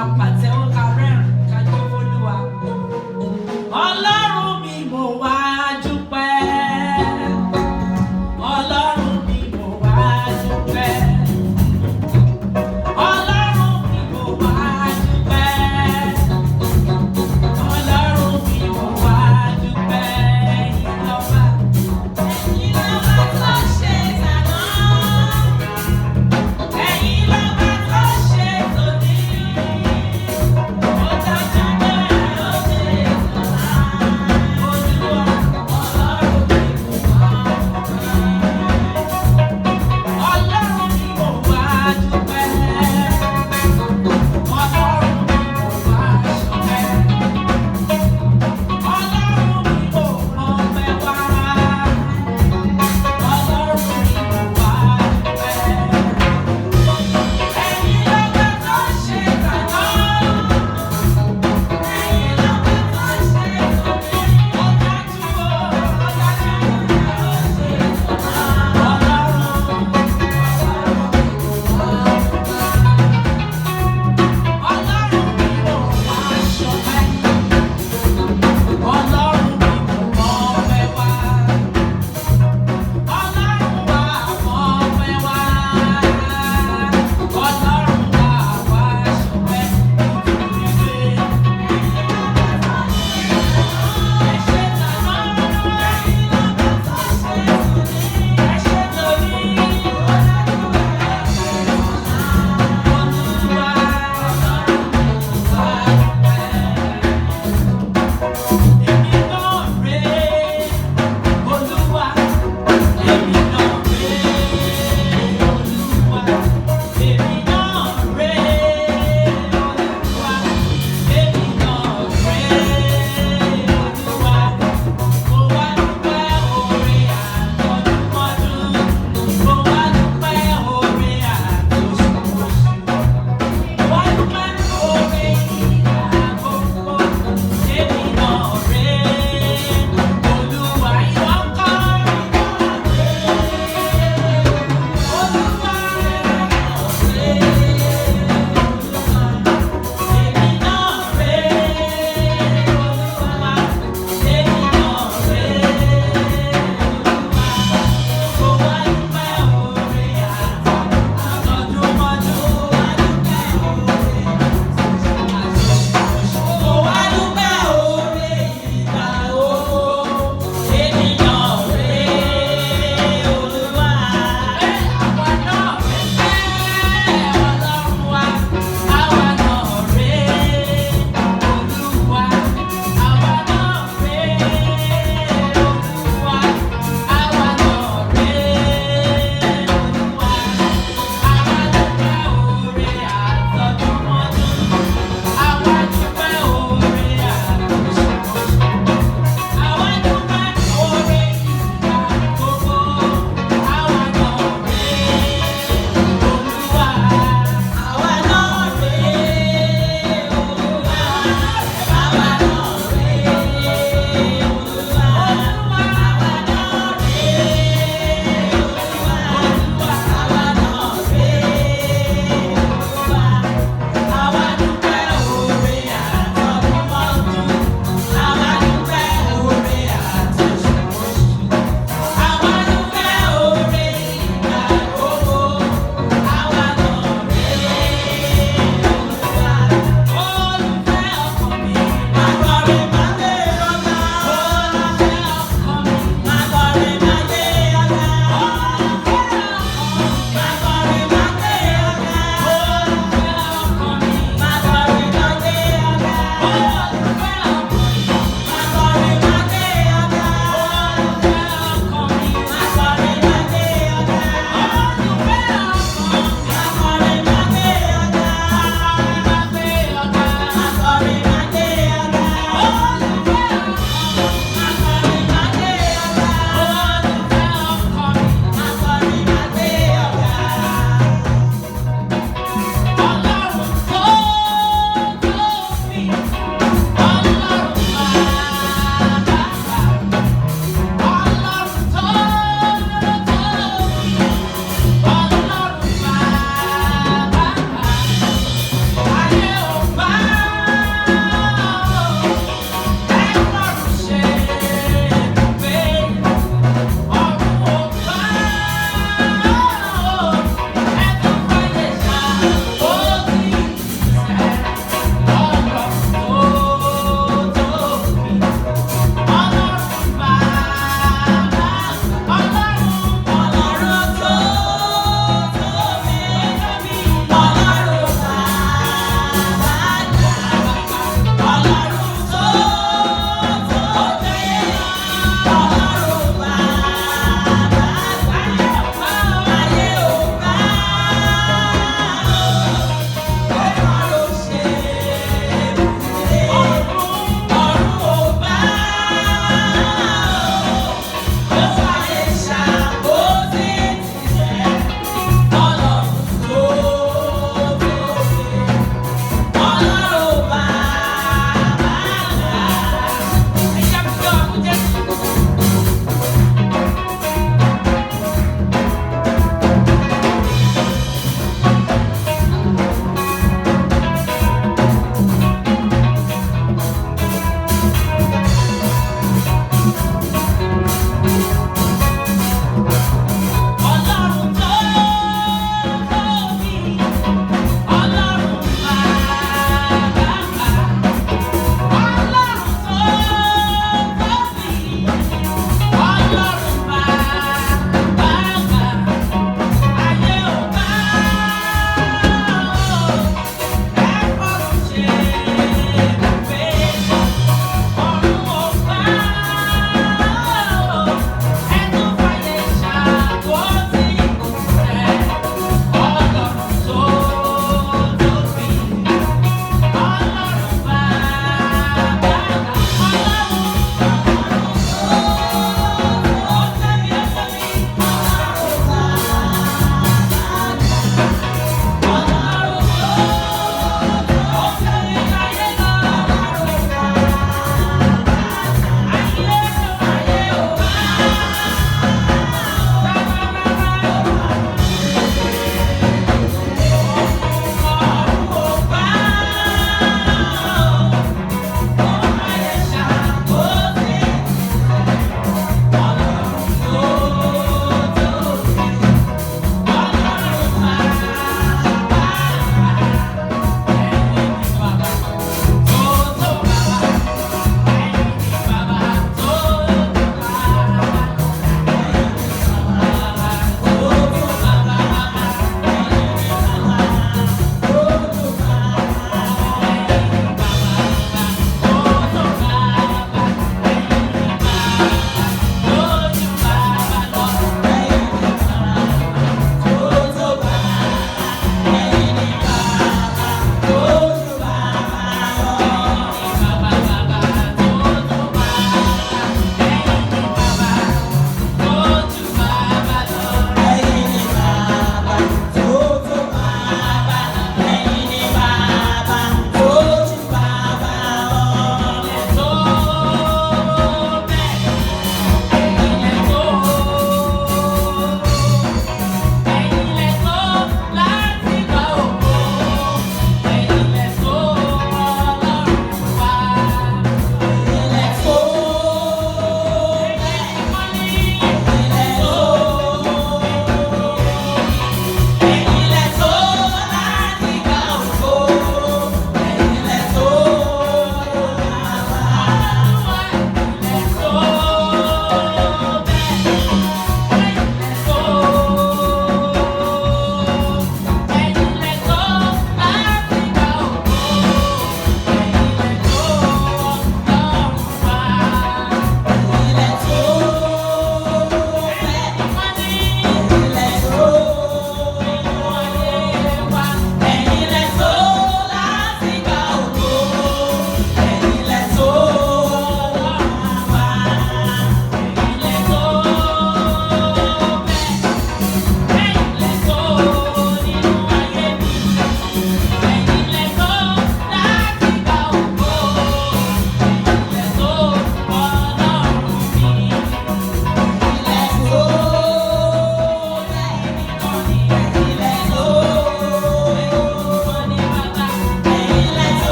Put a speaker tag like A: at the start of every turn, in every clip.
A: Ká pàtẹ́wọ́, ká rẹ́rìn, ká jó f'Olúwa. Ọlọ́run mi, mo wá dúpẹ́. Ọlọ́run mi, mo wá dúpẹ́. Ọlọ́run mi, mo wá dúpẹ́. Ọlọ́run mi, mo wá dúpẹ́. Ẹ̀yin lọ́ba. Ẹ̀yin lọ́ba tó ṣe tàná. Ẹ̀yin lọ́ba tó ṣe tòní.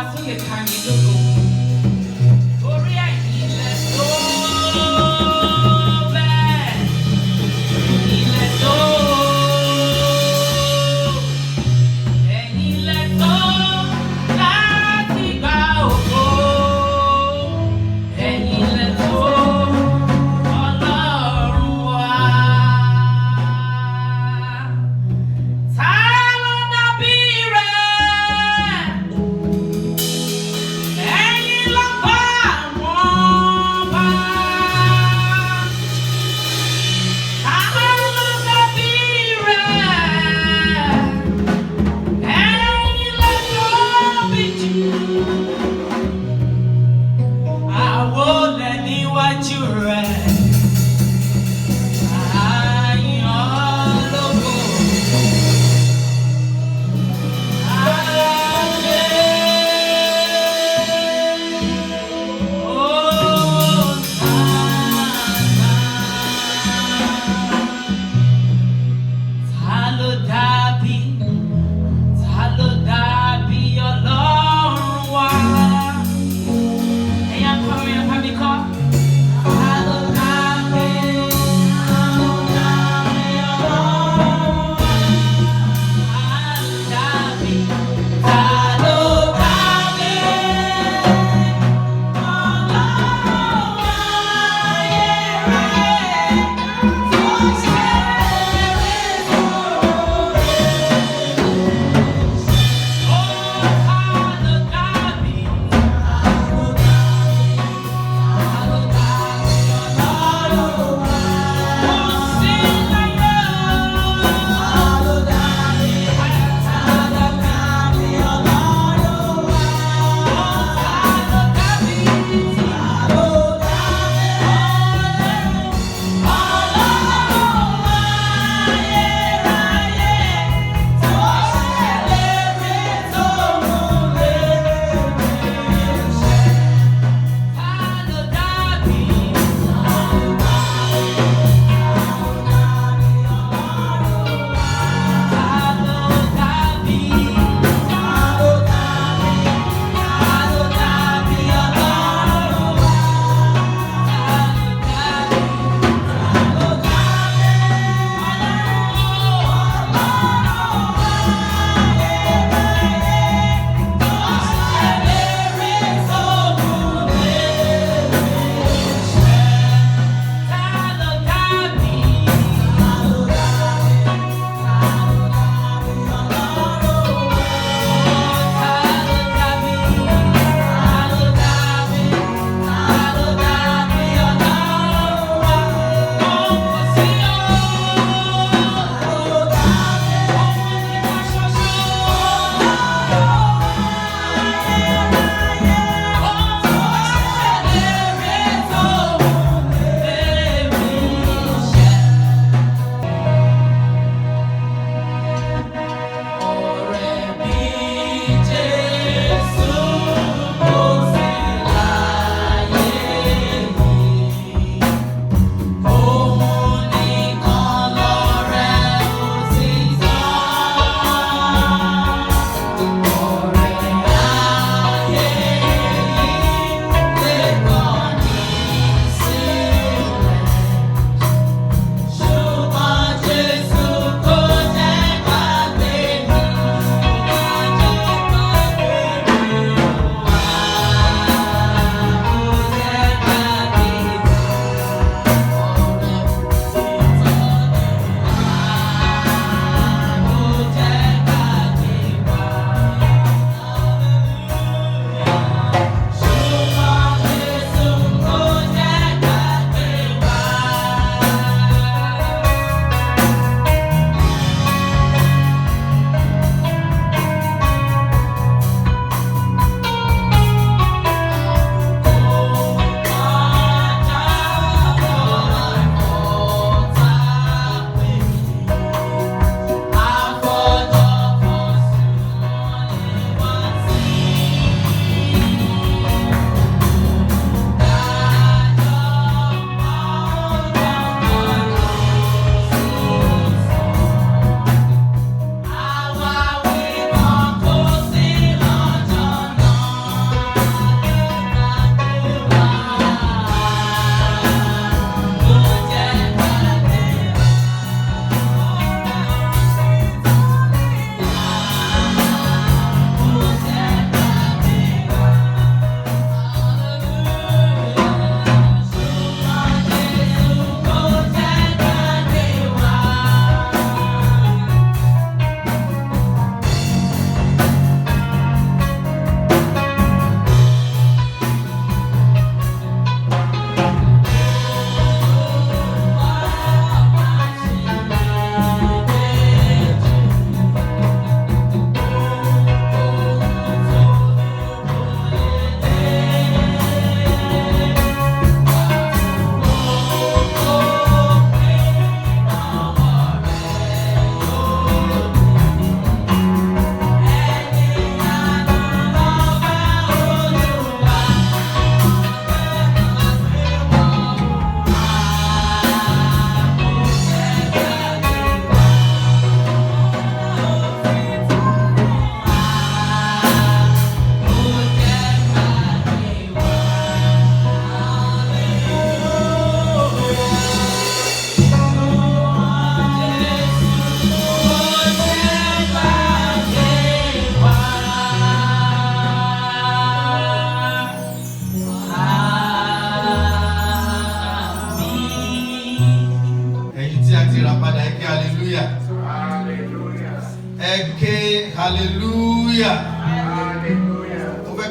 A: wa sókè ká yìn lógo. Torí ẹ̀yin lẹ tó bẹ́ẹ̀, ẹ̀yin lẹ tó. Ẹ̀yin lẹ tó láti gba ògo. Ẹ̀yin lẹ tó, Ọlọ́run wa. Ta ló dàbí rẹ̀? Ẹ̀yin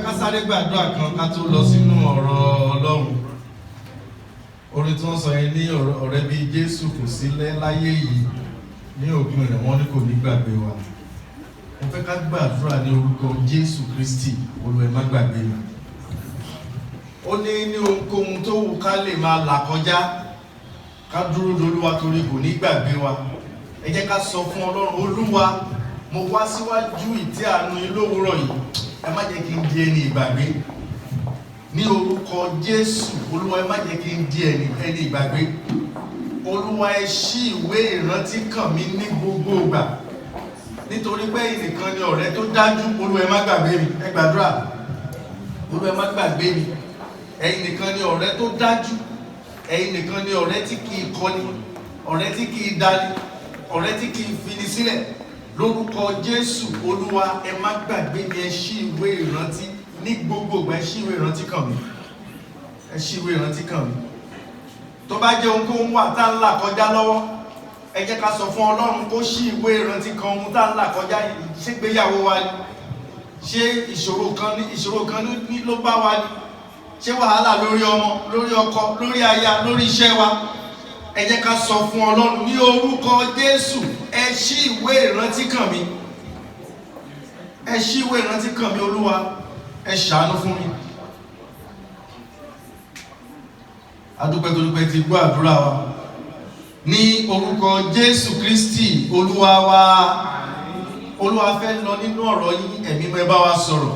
B: Ká sáré gbàdúrà kan ká tó lọ sínú ọ̀rọ̀ Ọlọ́run. Orin tí wọ́n sọ yẹn ní ọ̀rẹ́ bíi Jésù kò sí láyé yìí, ní òpin rẹ̀ wọ́n ní kò ní gbàgbé wa. Mo fẹ́ ká gbàdúrà ní orúkọ Jésù Kristi. Olúwa, ẹ má gbàgbé mi. Ó ní ní ohunkóhun tó wù ká lè máa là kọjá, ká dúró lÓlúwa torí kò ní gbàgbé wa. Ẹ jẹ́ ká sọ fún Ọlọ́run: Olúwa, mo wá síwájú ìtẹ́ àánú yín lówùúrọ̀ yìí, ẹ má jẹ́ kí n di ẹni ìgbàgbé ní orúkọ Jésù. Olúwa, ẹ má jẹ́ kí n di ẹni ìgbàgbé. Olúwa, ẹ ṣí ìwé ìrántí kàn mí ní gbogbo ìgbà, nítorí pé ẹnìkan ni ọ̀rẹ́ tó dájú. Olúwa, ẹ má gbàgbé mi. Ẹ gbàdúrà. Olúwa, ẹ má gbàgbé mi. Ẹ̀yin nìkan ni ọ̀rẹ́ tó dájú. Ẹ̀yin nìkan ni ọ̀rẹ́ tí kì í kọni, ọ̀rẹ́ tí kì í dani, ọ̀rẹ́ tí kì í fini sílẹ̀. Lórúkọ Jésù, Olúwa, ẹ má gbàgbé mi. Ẹ ṣí ìwé ìrántí ní gbogbo ìgbà. Ẹ ṣí ìwé ìrántí kàn mí. Ẹ ṣí ìwé ìrántí kàn mí. Tó bá jẹ́ ohunkóhun wà tá ń là kọjá lọ́wọ́, ẹ jẹ́ ká sọ fún Ọlọ́run kó ṣí ìwé ìrántí kan ohun tá ń là kọjá yìí. Ṣé gbéyàwó wa ni? Ṣé ìṣòro kan ní ló bá wa ni? Ṣé wàhálà lórí ọmọ, lórí ọkọ, lórí aya, lórí iṣẹ́ wa? Ẹ jẹ́ ká sọ fún Ọlọ́run ní orúkọ Jésù: ẹ ṣí ìwé ìrántí kàn mí. Ẹ ṣí ìwé ìrántí kàn mí. Olúwa, ẹ ṣàánú fún mi. Adúpẹ́ torí pé ti gbọ́ àdúrà wa ní orúkọ Jésù Kristi Olúwa wa. Olúwa, fẹ́ lọ nínú ọ̀rọ̀ yín. Ẹ̀mí mọ́, ẹ bá wa sọ̀rọ̀.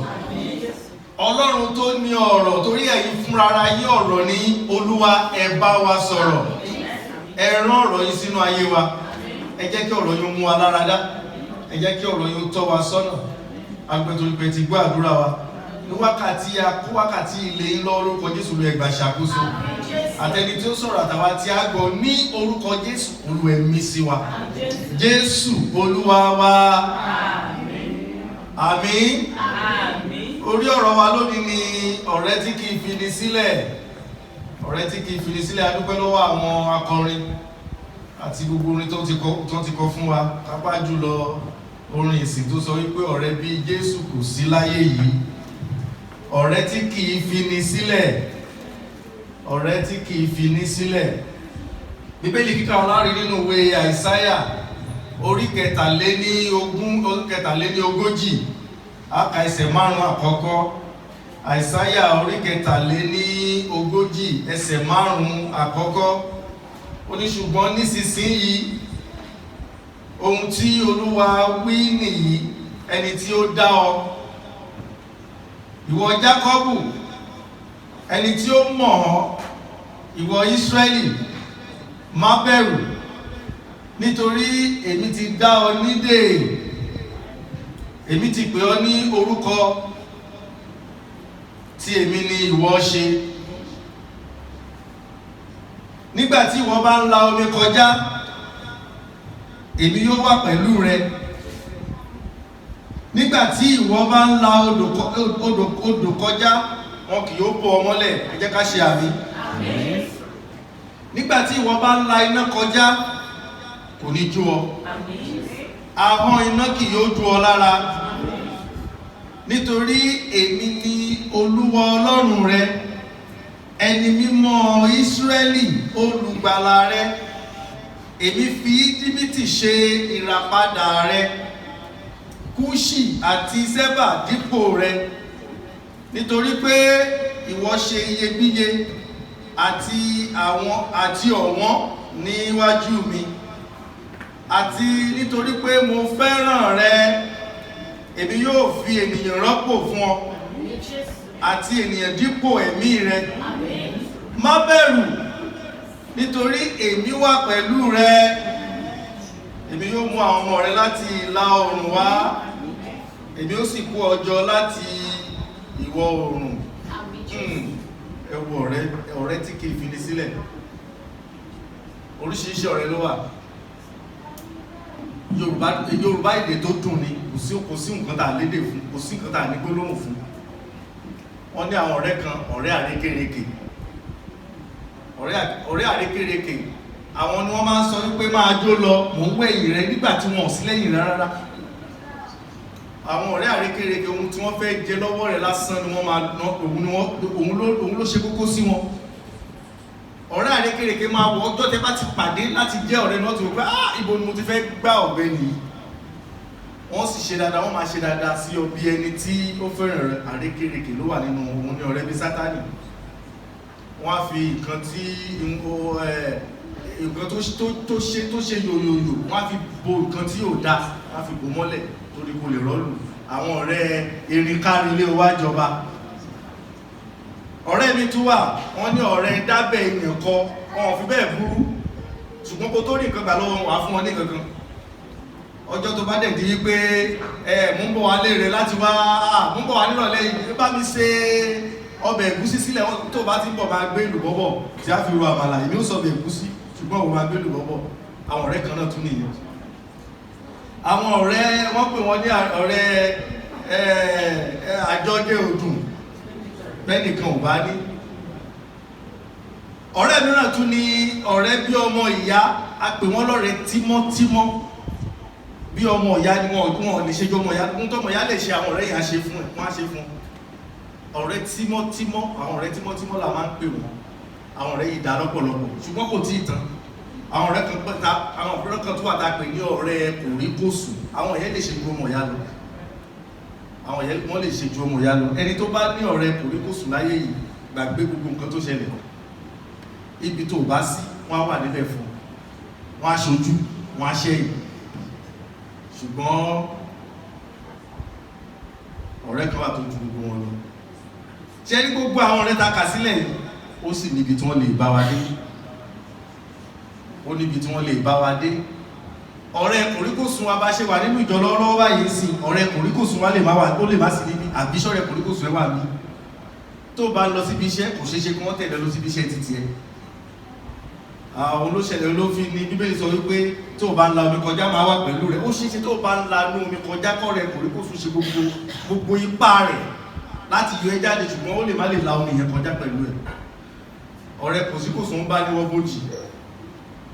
B: Ọlọ́run tó ní ọ̀rọ̀, torí ẹ̀yin fúnra yín ọ̀rọ̀ ní. Olúwa, ẹ bá wa sọ̀rọ̀. Ẹ rán ọ̀rọ̀ yín sínú ayé wa. Ẹ jẹ́ kí ọ̀rọ̀ yín mú wa lára dá. Ẹ jẹ́ kí ọ̀rọ̀ yín tọ́ wa sọ́nà. Adúpẹ́ torí pé ti gbọ́ àdúrà wa. Ní wákàtí akó wákàtí ilé ńlọ, orúkọ Jésù ló ẹgbà ṣàkóso àtẹni tí ó sọ̀rọ̀ àtàwa tí a gbọ́ ní orúkọ Jésù. Olúwa, ẹ̀mí sí wa. Jésù Olúwa wa, àmín. Orí ọ̀rọ̀ wa lónìí ni ọ̀rẹ́ tí kì í fini sílẹ̀, ọ̀rẹ́ tí kì í fini sílẹ̀. A dúpẹ́ lọ́wọ́ àwọn akọrin àti gbogbo orin tó ti kọ fún wa, kápá jùlọ orin ìsìn tó sọ wípé ọ̀rẹ́ bíi Jésù kò sí láyé yìí, ọ̀rẹ́ tí kì í fini sílẹ̀, ọ̀rẹ́ tí kì í fini sílẹ̀. Bíbélì kíkà ọlárí nínú ìwé Àìsáyà orí 23, orí 43, a ka ẹsẹ̀ 5 àkọ́kọ́. Àìsáyà orí 43, ẹsẹ̀ 5 àkọ́kọ́. Ó ní, "Ṣùgbọ́n nísinsìnyí, ohun tí Olúwa wí nìyí, ẹni tí ó dá ọ, ìwọ Jákọ́bù, ẹni tí ó mọ̀ ọ́, ìwọ Ísírẹ́lì, má bẹ̀rù, nítorí èmi ti dá ọ nídè, èmi ti pè ọ́ ní orúkọ tí èmi ni ìwọ ṣe. Nígbà tí ìwọ bá ń la omi kọjá, èmi yóò wà pẹ̀lú rẹ. Nígbà tí ìwọ bá ń la odò kọjá, wọn kì yóò bò ọ́ mọ́lẹ̀." Ẹ jẹ́ ká ṣe àmín. "Nígbà tí ìwọ bá ń la iná kọjá, kò ní jó ọ, ahọ́n iná kì yóò jó ọ lára. Nítorí èmi ni Olúwa Ọlọ́run rẹ, Ẹni Mímọ́ Ísírẹ́lì, Olùgbàlà rẹ. Èmi fi Íjíbítì ṣe ìràpadà rẹ, Kúṣì àti Sẹ́bà dípò rẹ. Nítorí pé ìwọ ṣe iyebíye àti àwọn àti ọ̀wọ́n níwájú mi, àti nítorí pé mo fẹ́ràn rẹ, èmi yóò fi ènìyàn rọ́pò fún ọ àti ènìyàn dípò ẹ̀mí rẹ. Má bẹ̀rù, nítorí èmi wà pẹ̀lú rẹ. Èmi yóò mú àwọn ọmọ rẹ láti ìlà oòrùn wá, èmi ó sì kó ọ jọ láti ìwọ̀ oòrùn." Ẹ wo ọ̀rẹ́, ọ̀rẹ́ tí kì í fini sílẹ̀. Oríṣiríṣi ọ̀rẹ́ ló wà. Yorùbá èdè tó dùn ni. Kò sí nǹkan tá a lédè fún, kò sí nǹkan tá a ní gbólóhùn fún. Wọ́n ní àwọn ọ̀rẹ́ kan, ọ̀rẹ́ àrékérekè. Ọ̀rẹ́ àrékérekè, àwọn ni wọ́n máa ń sọ wípé, "Máa jó lọ, mò ń wẹ̀yìn rẹ," nígbà tí wọ́n ò sí lẹ́yìn rẹ rárá. Àwọn ọ̀rẹ́ àrékérekè, ohun tí wọ́n fẹ́ jẹ lọ́wọ́ rẹ̀ lásán ni wọ́n máa ná, òun ni wọ́n, òun ló ṣe kókó sí wọn. Ọ̀rẹ́ àrékérekè máa wọ ọjọ́ tẹ bá ti pàdé láti jẹ́ ọ̀rẹ́ náà, ti wò pé, "Ah, ibo ni mo ti fẹ́ gbá ọ̀gbẹ́ni yìí?" Wọ́n sì ṣe dáadáa, wọ́n máa ṣe dáadáa sí ọ bí ẹni tí ó fẹ́ràn rẹ̀. Àrékérekè ló wà nínú òun ní ọ̀rẹ́ bí Sátánì. Wọ́n á fi nǹkan tí nǹkan tó ṣe yòyòyò, wọ́n á fi bo nǹkan tí ò dáa, wọ́n á fi bò mọ́lẹ̀ torí kò lè rọ́ọ̀lù. Àwọn ọ̀rẹ́ erin kárí ilé wa jọba. Ọ̀rẹ́ mi tún wà, wọ́n ní ọ̀rẹ́ dábẹ́ èèyàn kọ. Wọn ò fi bẹ́ẹ̀ burú, ṣùgbọ́n kó tó rí nǹkan gbà lọ́wọ́ wọn, wàá fún wọn ní kankan. Ọjọ́ tó bá dẹ̀ di wípé ẹ mú ń bọ̀ wá léèrè láti wá, mú ń bọ̀ wá nírọ̀lẹ́ yìí, bá mi ṣe ọbẹ̀ ẹ̀gúsí sílẹ̀. Tó bá ti ń bọ̀, máa gbé èlùbọ́ bọ̀ tí a fi ro àmàlà. Èmi ó sọ ọbẹ̀ ẹ̀gúsí, ṣùgbọ́n òun máa gbé èlùbọ́ bọ̀. Àwọn ọ̀rẹ́ kan náà tún nìyẹn. Àwọn ọ̀rẹ́, wọ́n pè wọ́n ní ọ̀rẹ́ àjọjẹ òdùn bẹ́nìkan ò bá ní. Ọ̀rẹ́ mìíràn tún ní ọ̀rẹ́ bí ọmọ ìyá. A pè wọ́n lọ́rẹ́ tímọ́tímọ́. Bí ọmọ ìyá ni wọn, wọn lè ṣe ju ọmọ ìyá ń tọmọ ìyá lè ṣe. Àwọn ọ̀rẹ́ yẹn á ṣe fún ẹ, wọ́n á ṣe fún ọ̀rẹ́ tímọ́tímọ́. Àwọn ọ̀rẹ́ tímọ́tímọ́ la máa ń pè wọ́n. Àwọn ọ̀rẹ́ yìí dá lọ́pọ̀lọpọ̀, ṣùgbọ́n kò tí ì tán. Àwọn ọ̀rẹ́ kan pẹ́ta, àwọn ọ̀rẹ́ kan tó wà tá a pè ní ọ̀rẹ́ kòríkòsùn. Àwọn yẹn lè ṣe ju ọmọ ìyá lọ. Àwọn yẹn, wọ́n lè ṣe ju ọmọ ìyá lọ. Ẹni tó bá ní ọ̀rẹ́ kòríkòsùn láyé yìí, gbàgbé gbogbo nǹkan tó ṣẹlẹ̀. Ibi tó bá sí, wọ́n á wà níbẹ̀ fún wọ́n, á ṣojú, wọ́n á ṣẹ́yìn. Ṣùgbọ́n ọ̀rẹ́ kan wà tó ju gbogbo wọn lọ. Ṣé ní gbogbo àwọn ọ̀rẹ́ ta kà sílẹ̀ yìí, ó sì níbi tí wọ́n lè bá wa dé, ó níbi tí wọ́n lè bá wa dé. Ọ̀rẹ́ kòríkòsùn wa, bá ṣe wà nínú ìjọ lọ́wọ́lọ́wọ́ báyìí sí, ọ̀rẹ́ kòríkòsùn wa lè má wà, ó lè má sí níbí. Àbí ṣọ̀rẹ́ kòríkòsùn ẹ wà mí? Tó bá lọ síbi iṣẹ́, kò ṣeé ṣe kí wọ́n tẹ̀lé lọ síbi iṣẹ́ títí ẹ. Àwọn olóṣèlú ló fi ní Bíbélì sọ wípé tó o bá ń la omi kọjá, máa wà pẹ̀lú rẹ̀. Ó ṣeé ṣe tó o bá ń la inú omi kọjá, kọ́ rẹ̀ kòríkòsùn ṣe gbogbo ipá rẹ̀ láti yọ ẹ́ jáde, ṣùgbọ́n ó lè má lè la omi yẹn kọjá pẹ̀lú ẹ̀. Ọ̀rẹ́ kòríkòsùn ń bá ní wọ́n bójì.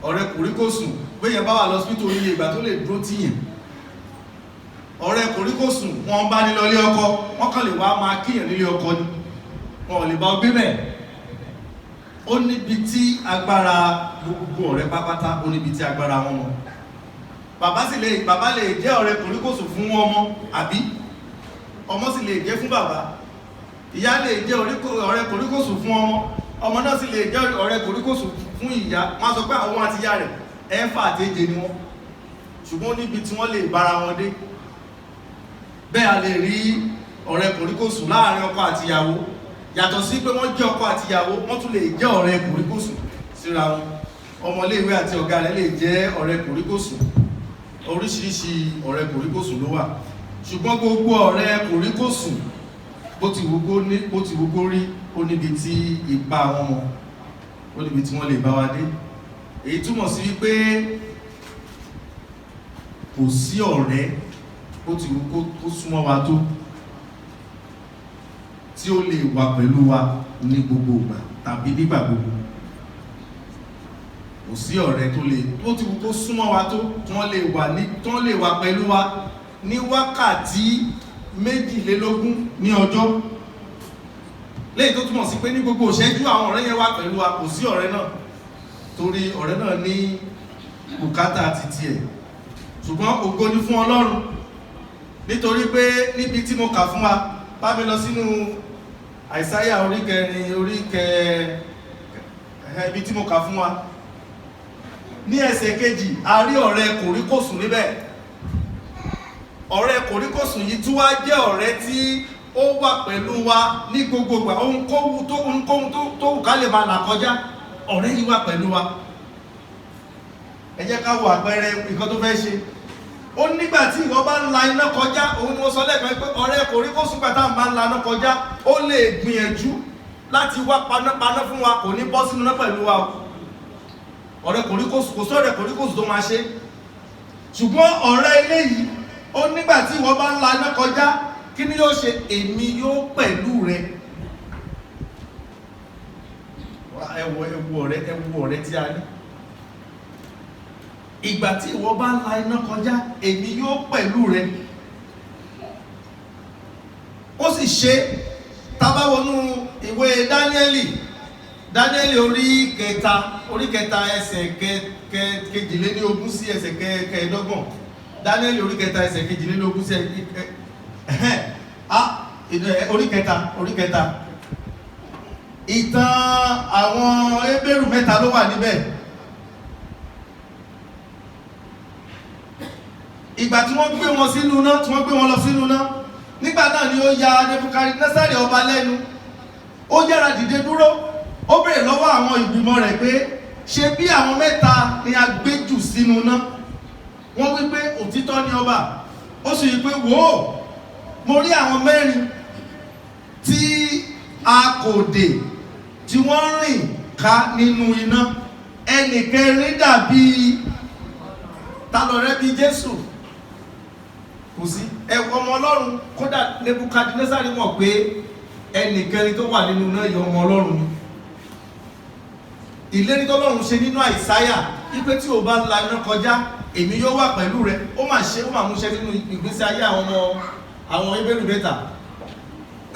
B: Ọ̀rẹ́ kòríkòsùn, gbéyẹn bá wà lọ́sípítù, oníye ìgbà tó lè dúró tíyàn. Ọ̀rẹ́ kòríkòsùn, wọn bá ní lọ ilé ọkọ, wọ́n kàn lè wá máa kíyàn nílé ọkọ ni, wọn ò lè bá ọ gbé bẹ́ẹ̀. Ó níbi tí agbára gbogbo ọ̀rẹ́ pápátá, ó níbi tí agbára wọn mọ. Bàbá lè jẹ́ ọ̀rẹ́ kòríkòsùn fún ọmọ, àbí ọmọ sì lè jẹ́ fún bàbá. Ìyá lè jẹ́ ọ̀rẹ́ kòríkòsùn fún ọmọ, ọmọ náà sì lè jẹ́ ọ̀rẹ́ kòríkòsùn fún ìyá. Wọ́n á sọ pé àwọn àti ìyá rẹ̀, ẹ̀fà àti èje ni wọ́n, ṣùgbọ́n níbi tí wọ́n lè bára wọn dé. Bẹ́ẹ̀ a lè rí ọ̀rẹ́ kòríkòsùn láàrin ọkọ àti ìyàwó. Yàtọ̀ sí pé wọ́n jẹ́ ọkọ àti ìyàwó, wọ́n tún lè jẹ́ ọ̀rẹ́ kòríkòsùn síra wọn. Ọmọléèwé àti ọ̀gá rẹ̀ lè jẹ́ ọ̀rẹ́ kòríkòsùn. Oríṣiríṣi ọ̀rẹ́ kòríkòsùn ló wà, ṣùgbọ́n gbogbo ọ̀rẹ́ kòríkòsùn, bó ti wù kó rí, ó níbi tí ipa wọn mọ, ó níbi tí wọ́n lè bá wa dé. Èyí túmọ̀ sí wípé kò sí ọ̀rẹ́, bó ti wù kó súnmọ́ wa tó, tí ó lè wà pẹ̀lú wa ní gbogbo ìgbà tàbí nígbà gbogbo. Kò sí ọ̀rẹ́ tó lè, bó ti wù kó súnmọ́ wa tó, tí wọ́n lè wà pẹ̀lú wa ní wákàtí 22 ní ọjọ́, léyìí tó túmọ̀ sí pé ní gbogbo ìṣẹ́jú àwọn ọ̀rẹ́ yẹn wà pẹ̀lú wa. Kò sí ọ̀rẹ́ náà, torí ọ̀rẹ́ náà ní bùkátà ti tiẹ̀. Ṣùgbọ́n ògo ni fún Ọlọ́run, nítorí pé níbi tí mo kà fún wa, bá mi lọ sínú Àìsáyà orí kẹrin, orí kẹ ibi tí mo kà fún wa ní ẹsẹ̀ kejì, a rí ọ̀rẹ́ kòríkòsùn níbẹ̀. Ọ̀rẹ́ kòríkòsùn yìí tún wá jẹ́ ọ̀rẹ́ tí ó wà pẹ̀lú wa ní gbogbo ìgbà. Ohunkóhun tó wù ká lè máa là kọjá, ọ̀rẹ́ yìí wà pẹ̀lú wa. Ẹ jẹ́ ká wo àpẹẹrẹ nǹkan tó fẹ́ ṣe. Ó nígbà tí ìwọ bá ń la iná kọjá, òun ni wọ́n sọ lẹ́ẹ̀kan pé ọ̀rẹ́ kòríkòsùn, gbà táwọn bá ń la iná kọjá, ó lè gbìyànjú láti wá panápaná fún wa, kò ní bọ́ sínú iná pẹ̀lú wa o. Ọ̀rẹ́ kòríkòsùn, kò sí ọ̀rẹ́ kòríkòsùn tó máa ṣe. Ṣùgbọ́n ọ̀rẹ́ eléyìí, ó nígbà tí ìwọ bá ń la iná kọjá, kí ni yóò ṣe? "Èmi yóò pẹ̀lú rẹ." Ẹ wo ọ̀rẹ́, ẹ wo ọ̀rẹ́ tí a ní. Ìgbà tí ìwọ bá ń la iná kọjá, èmi yóò pẹ̀lú rẹ. Ó sì ṣe. Tá bá wọnú ìwé Dáníẹ́lì, Dáníẹ́lì orí kẹta, ẹsẹ̀ 22 sí ẹsẹ̀ 25. Dáníẹ́lì orí kẹta, ẹsẹ̀ 22 sí ẹ̀hẹ́n, orí kẹta, ìtàn àwọn Hébérù mẹ́ta ló wà níbẹ̀. Ìgbà tí wọ́n gbé wọn sínú iná, tí wọ́n gbé wọn lọ sínú iná, nígbà náà ni ó ya Nebukadnésárì ọba lẹ́nu. Ó yára dìde dúró, ó béèrè lọ́wọ́ àwọn ìgbìmọ̀ rẹ̀ pé, ṣe bí àwọn mẹ́ta ni a gbé jù sínú iná? Wọ́n wí pé, òtítọ́ ni, ọba. Ó sì wí pé, wò ó, mo rí àwọn mẹ́rin tí a kò dè, tí wọ́n rìn ká nínú iná, ẹnì kẹrin dàbí. Ta lọ̀rẹ́ bíi Jésù? Kò sí. Ẹ ọmọ Ọlọ́run. Kódà Nebukadnezari mọ̀ pé ẹnì kẹrin tó wà nínú iná yìí, ọmọ Ọlọ́run ni. Ìlérí tọ́lọ́run ṣe nínú Àìsáyà wípé tí o bá la iná kọjá, èmi yóò wà pẹ̀lú rẹ, ó mà ṣe, ó mà múṣẹ nínú ìgbésí ayé àwọn ọmọ àwọn Hébérù mẹ́ta.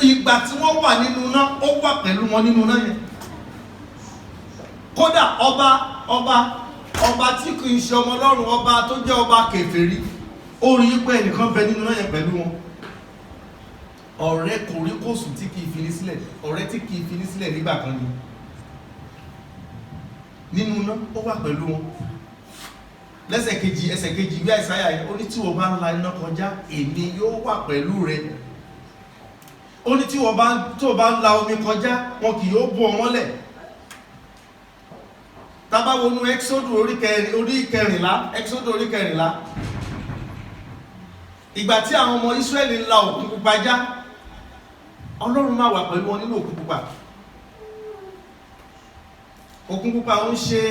B: Ìgbà tí wọ́n wà nínú iná, ó wà pẹ̀lú wọn nínú iná yẹn. Kódà ọba tí kì í ṣe ọmọ Ọlọ́run, ọba tó jẹ́ ọba kèfèrí, ó rí i pé ẹnìkan bẹ nínú iná yẹn pẹ̀lú wọn. Ọ̀rẹ́ kòríkòsùn tí kì í fini sílẹ̀, ọ̀rẹ́ tí kì í fini sílẹ̀ nígbà kan ni. Nínú iná, ó wà pẹ̀lú wọn. Lẹ́sẹ̀ kejì, ẹsẹ̀ kejì ìwé Àìsáyà yẹn, ó ní tí o bá ń la iná kọjá, èmi yóò wà pẹ̀lú rẹ. Ó ní tí o bá tó o bá ń la omi kọjá, wọn kì yóò bò ọ́ mọ́lẹ̀. Tá bá wọnú Exodus orí 14, Exodus orí 14, ìgbà tí àwọn ọmọ Israẹli ń la Òkun Pupa já, Ọlọ́run máa wà pẹ̀lú wọn nínú Òkun Pupa. Òkun Pupa ń ṣe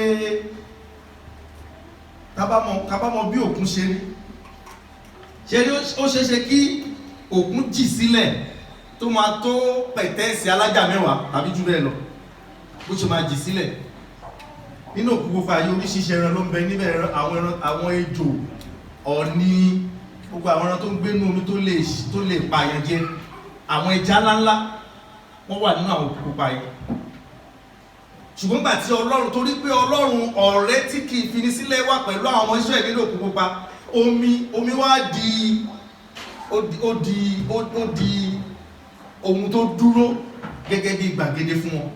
B: kábàmọ̀ bí òkun ṣe rí ṣe rí. Ó ṣeéṣe kí òkun jì sílẹ̀ tó máa tó pẹ̀tẹ́ẹ̀sì alájà 10 tàbí jù bẹ́ẹ̀ lọ, bó ṣe máa jì sílẹ̀ nínú Òkun Pupa yìí. Oríṣiríṣi ẹran ló ń bẹ níbẹ̀, àwọn ẹran, àwọn ejò, ọ̀ọ̀ni, gbogbo àwọn ẹran tó ń gbénú omi tó lè pààyàn jẹ, àwọn ẹja ńláńlá, wọ́n wà nínú àwọn Òkun Pupa yìí. Ṣùgbọ́n gbà tí Ọlọ́run, torí pé Ọlọ́run ọ̀rẹ́ tí kì í fini sílẹ̀ wà pẹ̀lú àwọn ọmọ Ísírẹ́lì nínú Òkun Pupa, omi wá di ó di ó di ó ó di ohun tó dúró gẹ́gẹ́ bí gbàgede fún wọn.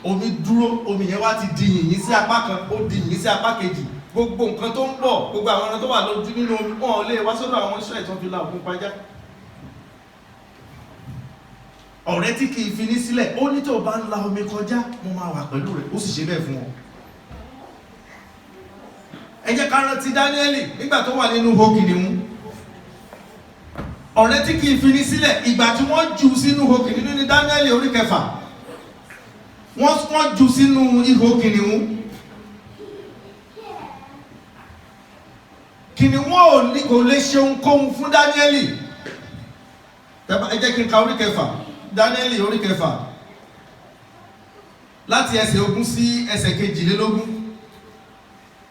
B: Omi dúró, omi yẹn wá ti di yìnyín sí apá kan, ó di yìnyín sí apá kejì. Gbogbo nǹkan tó ń bọ̀, gbogbo àwọn ẹran tó wà lójú nínú omi, wọn ò lè wá sọ́dọ̀ àwọn Ísírẹ́lì tó fi la òkun pajá. Ọ̀rẹ́ tí kì í fi ní sílẹ̀. Ó ní tó bá ń la omi kọjá, mo máa wà pẹ̀lú rẹ̀. Ó sì ṣe bẹ́ẹ̀ fún wọn. Ẹ jẹ́ ká rántí Dáníẹ́lì nígbà tó wà nínú ihò kìnìún. Ọ̀rẹ́ tí kì í fi ní sílẹ̀. Ìgbà tí wọ́n jù sínú ihò kìnìún ní Dáníẹ́lì orí kẹfà, wọ́n jù sínú ihò kìnìún. Kìnìún ò ní kò lè ṣe ohunkóhun fún Dáníẹ́lì. Ẹ jẹ́ kí n ka orí kẹfà, Dáníẹ́lì orí kẹfà, láti ẹsẹ̀ 20 sí ẹsẹ̀ 22.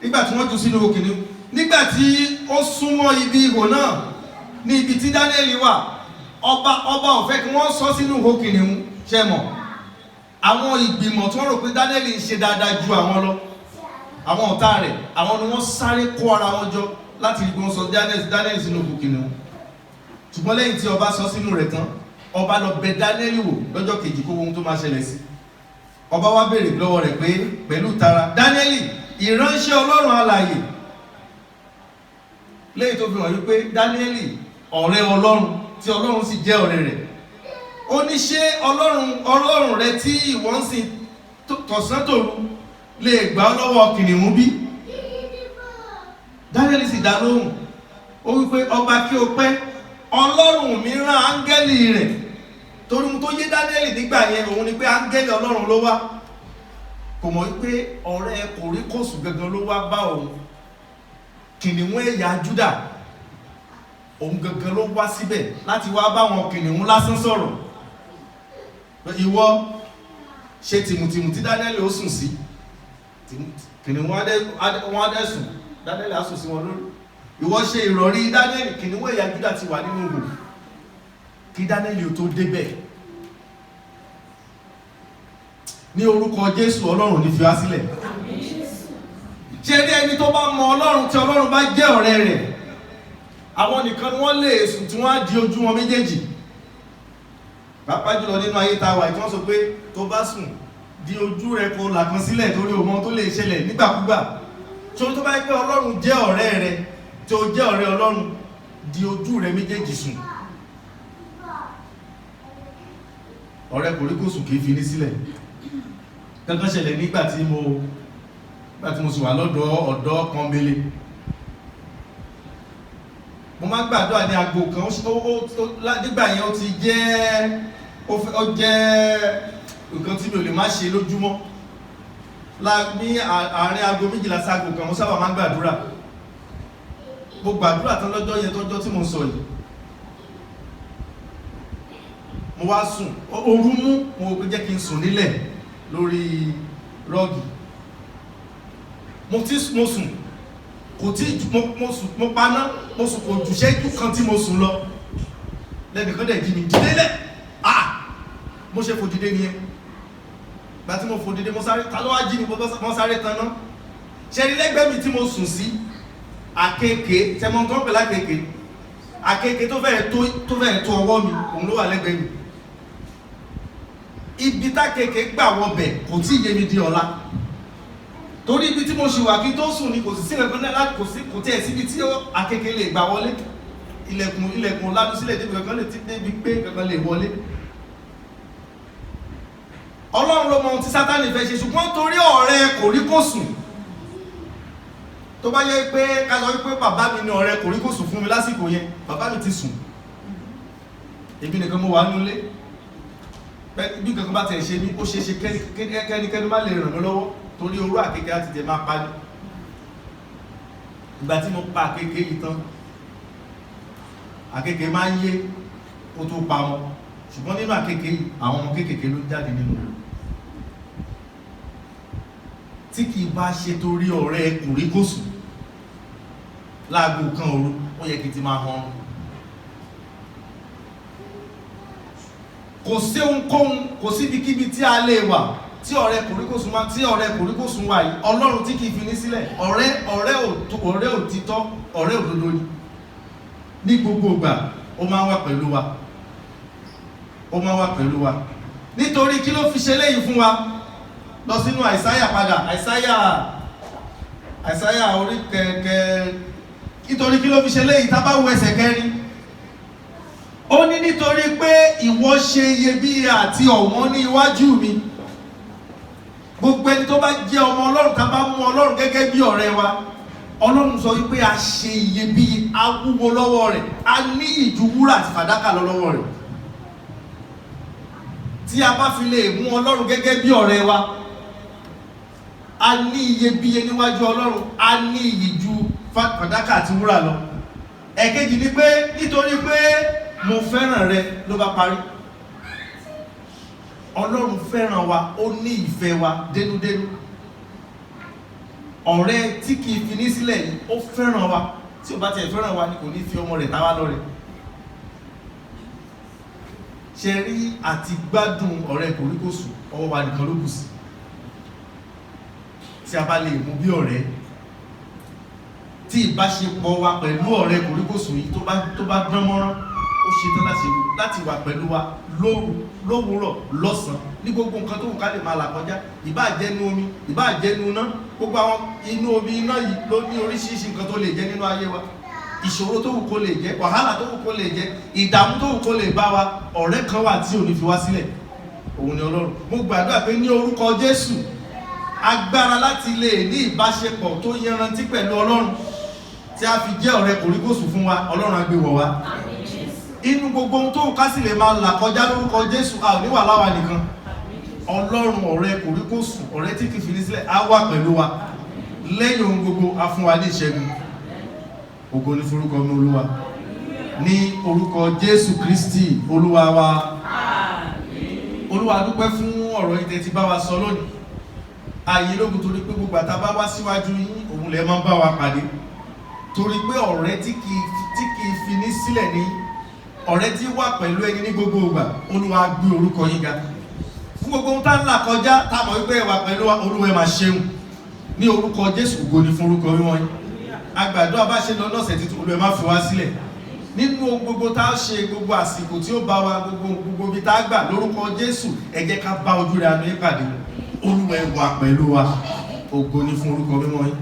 B: Nígbà tí wọ́n jù sínú ihò kìnìún, nígbà tí ó súnmọ́ ibi ihò náà, ní ibi tí Dáníẹ́lì wà, ọba ò fẹ́ kí wọ́n sọ sínú ihò kìnìún. Ṣe mọ̀ àwọn ìgbìmọ̀ tí wọ́n rò pé Dáníẹ́lì ń ṣe dáadáa ju àwọn lọ, àwọn ọ̀tá rẹ̀, àwọn ni wọ́n sáré kó ara wọn jọ láti rí bí wọ́n sọ Dáníẹ́lì sínú ihò kìnìún. Ṣùgbọ́n lẹ́yìn tí ọba sọ sínú rẹ̀ tán, ọba lọ bẹ̀ Dáníẹ́lì wò lọ́jọ́ kejì kó wo ohun tó máa ṣẹlẹ̀ sí. Ọba wá béèrè lọ́wọ́ rẹ̀ pé pẹ̀lú tara, Dáníẹ́lì, ìránṣẹ́ Ọlọ́run alààyè, lẹ́yìn tó fi hàn wípé Dáníẹ́lì ọ̀rẹ́ Ọlọ́run, tí Ọlọ́run sì jẹ́ ọ̀rẹ́ rẹ̀, ó ní, ṣé Ọlọ́run rẹ tí ìwọ ń sìn tọ̀sán tòru lè gbà ọ́ lọ́wọ́ kìnìún bí? Dáníẹ́lì sì dá lóhùn, ó wípé, ọba, kí o pẹ́. Ọlọ́run mi rán áńgẹ́lì rẹ̀. Torí ohun tó yé Dáníẹ́lì nígbà yẹn òun ni pé áńgẹ́lì Ọlọ́run ló wá. Kò mọ̀ wípé ọ̀rẹ́ kòríkòsùn gangan ló wá bá òun. Kìnìún ẹ̀yà Júdà, òun gangan ló wá síbẹ̀ láti wá bá wọn kìnìún lásán sọ̀rọ̀. Ìwọ ṣe tìmùtìmù tí Dáníẹ́lì ó sùn sí, kìnìún wọn á dẹ́ sùn, Dáníẹ́lì á sùn sí wọn lórí. Ìwọ ṣe ìrọ̀rí Dáníẹ́lì. Kìnìún ẹ̀yà Júdà ti wà nínú ihò. Kí Daniel tó débẹ̀, ní orúkọ Jésù, Ọlọ́run ní fi wá sílẹ̀. Ṣe rí ẹni tó bá mọ Ọlọ́run, tí Ọlọ́run bá jẹ́ ọ̀rẹ́ rẹ̀, àwọn nìkan ni wọ́n lè sùn tí wọ́n á di ojú wọn méjèèjì, pàápàá jùlọ nínú ayé tá a wà tí wọ́n sọ pé tó bá sùn, di ojú rẹ kó là kan sílẹ̀, torí o mọ tó lè ṣẹlẹ̀ nígbàkúgbà. Tó tó bá yẹ pé Ọlọ́run jẹ́ ọ̀rẹ́ rẹ, tí o jẹ́ ọ̀rẹ́ Ọlọ́run, di ojú rẹ méjèèjì sùn. Ọ̀rẹ́ kòríkòsùn kì í fi ní sílẹ̀. Kankan ṣẹlẹ̀ nígbà tí mo sì wà lọ́dọ̀ ọ̀dọ́ kan mele. Mo máa ń gbàdúrà ní aago kan. Nígbà yẹn, ó ti jẹ́ ó jẹ́ nǹkan tí mi ò lè má ṣe lójúmọ́. Ní àárín aago 12 sí aago 1, mo sábà máa ń gbàdúrà. Mo gbàdúrà tán lọ́jọ́ yẹn, tọ́jọ́ tí mo sọ yìí, mo wá sùn. Ooru mú. Mo jẹ́ kí n sùn nílẹ̀ lórí rug. Mo ti mo sùn, kò tí mo sùn, mo paná, mo sùn, kò jù ṣẹ́jú kan tí mo sùn lọ, lẹ́nìkan dẹ̀ jí mi, "Dìde lẹ̀." Ah, mo ṣe fò dìde nìyẹn. Gba tí mo fò dìde, mo sáré, ta ló wá jí mi? Mo sáré taná. Ṣe ní lẹ́gbẹ̀ẹ́ mi tí mo sùn sí, àkekèé tẹmọ tó ń pè lákèké, àkekèé tó fẹ́ẹ̀ tó ọwọ́ mi, òun ló wà lẹ́gbẹ̀ẹ́ mi. Ibi tákèké gbà wọbẹ̀ kò tí ì yé mi di ọ̀la, torí ibi tí mo ṣì wà kí n tó sùn ni kò sí sí nǹkan náà láti kò sí, kò tiẹ̀ síbi tí àkekèé lè gbà wọlé. Ilẹ̀kùn lánú sílẹ̀ débi kankan lè débi pé kankan lè wọlé. Ọlọ́run ló mọ ohun tí Sátánì fẹ́ ṣe, ṣùgbọ́n torí ọ̀rẹ́ kòríkòsùn, tó bá yẹ pé ká sọ wípé bàbá mi ní ọ̀rẹ́ kòríkòsùn fún mi lásìkò yẹn, bàbá mi ti sùn, èmi nìkan mo wà nulẹ̀. Bí kankan bá tẹ̀ ṣe mí, ó ṣe é ṣe kẹ́nikẹ́ni má lè ràn mí lọ́wọ́, torí orú àkekèé àti tẹ̀ máa pa ní. Ìgbà tí mo pa àkekèé yìí tán, àkekèé máa ń yé kó tó pa wọn, ṣùgbọ́n nínú àkekèé yìí, àwọn ọmọ kéékèèké ló ń jáde nínú rẹ̀. Tí kì í bá ṣe torí ọ̀rẹ́ kòríkòsùn, láago 1 òru, ó yẹ kí n ti máa han. Kò sí ohunkóhun, kò síbikíbi tí a lè wà tí ọ̀rẹ́ kòríkòsùn máa tí ọ̀rẹ́ kòríkòsùn wà yìí, Ọlọ́run tí kì í fi ní sílẹ̀, ọ̀rẹ́ òtítọ́, ọ̀rẹ́ òdodo ni. Ní gbogbo ìgbà, ó máa ń wà pẹ̀lú wa, ó máa ń wà pẹ̀lú wa. Nítorí kí ló fi ṣe léyìí fún wa? Lọ sínú Àìsáyà padà, Àìsáyà orí kẹ̀kẹ́. Nítorí kí ló fi ṣe léyìí? Tá bá wo ẹsẹ̀ 4, ó ní, "Nítorí pé ìwọ ṣe iyebíye àti ọ̀wọ́n ní iwájú mi." Gbogbo ẹni tó bá jẹ́ ọmọ Ọlọ́run, tá bá mú Ọlọ́run gẹ́gẹ́ bí ọ̀rẹ́ wa, Ọlọ́run sọ wípé a ṣe iyebíye, a wúwo lọ́wọ́ rẹ̀, a ní ìjú wúrà àti fàdákà lọ lọ́wọ́ rẹ̀. Tí a bá fi lè mú Ọlọ́run gẹ́gẹ́ bí ọ̀rẹ́ wa, a ní iyebíye níwájú Ọlọ́run, a ní iyì ju fàdákà àti wúrà lọ. Ẹ̀kejì ni pé, "Nítorí pé mo fẹ́ràn rẹ." Ló bá parí. Ọlọ́run fẹ́ràn wa, ó ní ìfẹ́ wa dénúdénú. Ọ̀rẹ́ tí kìí fi ní sílẹ̀ yìí, ó fẹ́ràn wa. Tí ó bá tiẹ̀ fẹ́ràn wa ni, kò ní fi ọmọ rẹ̀ tá wa lọ́rẹ. Ṣe rí àti gbádùn ọ̀rẹ́ kòríkòsùn, ọwọ́ wa nìkan ló kù sí. Tí a bá lè mú bí ọ̀rẹ́, tí ìbáṣepọ̀ wa pẹ̀lú ọ̀rẹ́ kòríkòsùn yìí tó bá dán mọ́rán, ó ṣetán láti wà pẹ̀lú wa lóru, lówùúrọ̀, lọ́sàn-án, ní gbogbo nǹkan tó wù ká lè máa là kọjá, ìbáà jẹ́ inú omi, ìbáà jẹ́ inú iná. Gbogbo àwọn inú omi, iná yìí ló ní oríṣiríṣi nǹkan tó lè jẹ́ nínú ayé wa. Ìṣòro tó wù kó lè jẹ́, wàhálà tó wù kó lè jẹ́, ìdààmú tó wù kó lè bá wa, ọ̀rẹ́ kan wà tí ò ní fi wá sílẹ̀, òun ni Ọlọ́run. Mo gbàdúrà pé ní orúkọ Jésù, agbára láti lè ní ìbáṣepọ̀ tó yanrantí pẹ̀lú Ọlọ́run, tí a fi jẹ́ ọ̀rẹ́ kòríkòsùn fún wa, Ọlọ́run á gbé wọ̀ wá. Inú gbogbo ohun tó ká sì lè máa là kọjá, lórúkọ Jésù, a ò ní wà láwa nìkan. Ọlọ́run ọ̀rẹ́ kòríkòsùn, ọ̀rẹ́ tí kì í fi ní sílẹ̀, á wà pẹ̀lú wa. Lẹ́yìn ohun gbogbo, á fún wa ní ìṣẹ́gun. Ògo ní forúkọ mi Olúwa, ní orúkọ Jésù Kristi Olúwa wa. Olúwa, dúpẹ́ fún ọ̀rọ̀ yìí tẹ́ ti bá wa sọ lónìí. Ààyè lógun, torí pé gbogbo àtà bá wá síwájú yín, òun lẹ máa ń bá wa pàdé, torí pé ọ̀rẹ́ tí kì í fi ní sílẹ̀ ní. Ọ̀rẹ́ tí wà pẹ̀lú ẹni ní gbogbo ìgbà, Olúwa gbé orúkọ yín ga. Fún gbogbo ohun tá ń là kọjá, tá a mọ̀ wípé ẹ wà pẹ̀lú wa, Olúwa, ẹ máa ṣeun. Ní orúkọ Jésù, ògo ni fún orúkọ mímọ́ yín. Àgbàdo bá ṣe lọ lọ́sẹ̀ tuntun, Olúwa, ẹ má fi wá sílẹ̀ nínú ohun gbogbo tá a ṣe, gbogbo àsìkò tí ó bá wa, gbogbo ibi tá a gbà. Lórúkọ Jésù, ẹ jẹ́ ká bá ojú rẹ̀ àánú yín pàdé. Olúwa, ẹ wà pẹ̀lú wa. Ògo ni fún orúkọ mímọ́ yín.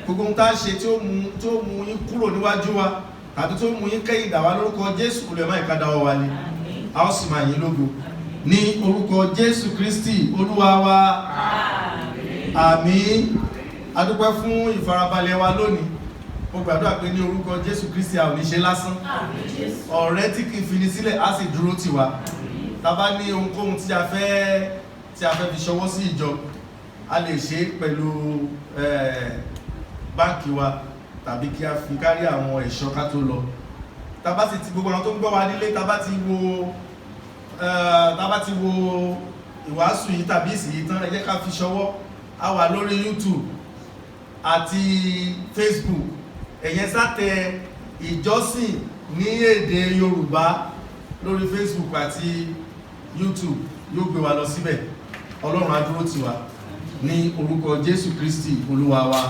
B: Gbogbo ohun tá a ṣe tí ó mú yín kúrò níwájú wa tàbí tí ó mú yín kẹ́yìn dà wá, lórúkọ Jésù, Olúwa, má ìka dáwọ́ wa ni, a ó sì máa yín lógo. Ní orúkọ Jésù Kristi Olúwa wa, àmín. A dúpẹ́ fún ìfarabalẹ̀ wa lónìí. Mo gbàdúrà pé ní orúkọ Jésù Kristi, a ò ní ṣe lásán. Ọ̀rẹ́ tí kì í fini sílẹ̀ á sì dúró tì wá. Tá a bá ní ohunkóhun tí a fẹ́ fi ṣọwọ́ sí ìjọ, a lè ṣe é pẹ̀lú báǹkì wa tàbí kí a fi kárí àwọn ẹ̀ṣọ́ ká tó lọ. Tá a bá sì ti gbogbo àwọn tó ń gbọ́ wa nílé, tá a bá ti wo ìwàásù yìí tàbí ìsìn yìí tán, ẹ jẹ́ ká fi ṣọwọ́. A wà lórí YouTube àti Facebook. Ẹ̀yẹn sátẹ Ìjọsìn ní èdè Yorùbá lórí Facebook àti YouTube, yóò gbé wa lọ síbẹ̀. Ọlọ́run á dúró tì wá ní orúkọ Jésù Kristi Olúwa wa.